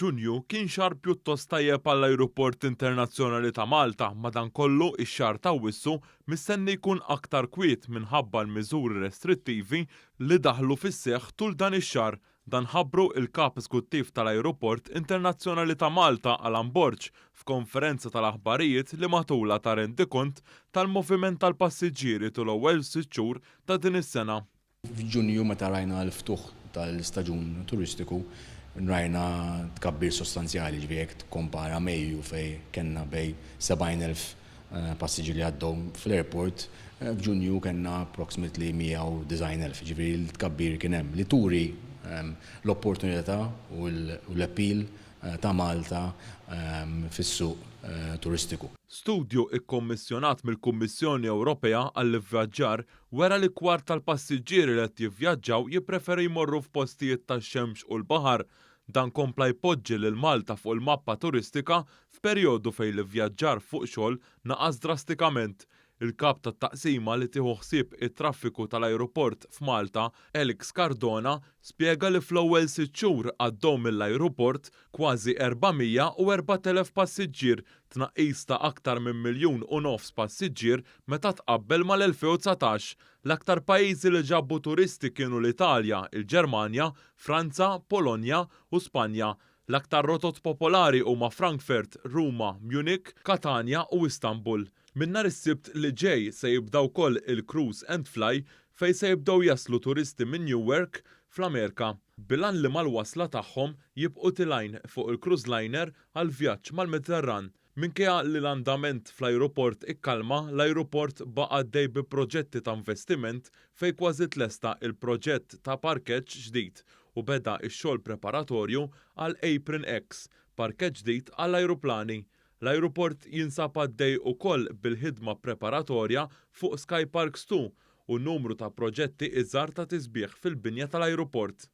Ġunju kien xahar pjuttost tajjeb għall-Ajruport Internazzjonali ta' Malta, madankollu x-xahar t'Awwissu mistenni jkun aktar kwiet minħabba l-miżuri restrittivi li daħlu fis-seħħ tul dan ix-xahar. Dan ħabbru il-Kap Eżekuttiv tal-Ajruport Internazzjonali ta' Malta Alan Borg f'konferenza tal-aħbarijiet li matulha ta rendikont tal-moviment tal-passiġġieri tul ewwel 6 xhur ta' din is-sena. F'Ġunju, meta rajna l-ftuħ tal-istaġun turistiku, rajna tkabbir sostanzjali, ġifieri jekk tkompara Mejju fejn kellna bejn 70,000 passiġġieri li għaddew fl-airport, f'Ġunju kellna approximately 190,000, ġifieri l-tkabbir kien hemm li turi l-opportunità u l-appeal ta' Malta fis-suq turistiku. Studju ikkommissjonat mill-Kummissjoni Ewropea għall-ivvjaġġar wera li kwart tal-passiġġieri li qed jivvjaġġaw jippreferu jmorru f'postijiet tax-xemx u l-baħar. Dan kompla jpoġġi lil Malta fuq il-mappa turistika f'perjodu fejn l-ivvjaġġar fuq xogħol naqas drastikament. Il-kap tat-taqsima li tieħu ħsieb it-traffiku tal-ajruport f'Malta, Alex Cardona, spjega li fl-ewwel 6 xhur għaddew mill-ajruport kważi 404,000 passiġġier, tnaqqis ta' aktar minn 1.5 miljun passiġġier meta tqabbel mal-2019. L-aktar pajjiżi li ġabu turisti kienu l-Italja, il-Ġermanja, Franza, Polonja u Spanja. L-aktar rotot popolari huma Frankfurt, Ruma, Munich, Catania u Istanbul. Minn nhar is-Sibt li ġej se jibda wkoll il-Cruise and Fly fejn se jibdew jaslu turisti minn Newark fl-Amerika, bil-għan li mal-wasla tagħhom jibqu telgħin fuq il-cruise liner għal vjaġġ mal-Mediterran. Minkejja li l-andament fl-ajruport ikkalma, l-ajruport baqa' għaddej bi proġetti ta' investiment fejn kważi tlesta il-proġett ta' parkeġġ ġdid u beda x-xogħol preparatorju għal Apron X, parkeġġ ġdid għall-ajruplani. L-ajruport jinsab għaddej ukoll bil-ħidma preparatorja fuq Skyparks 2 u numru ta' proġetti iżgħar ta' tisbieħ fil-binja tal-ajruport.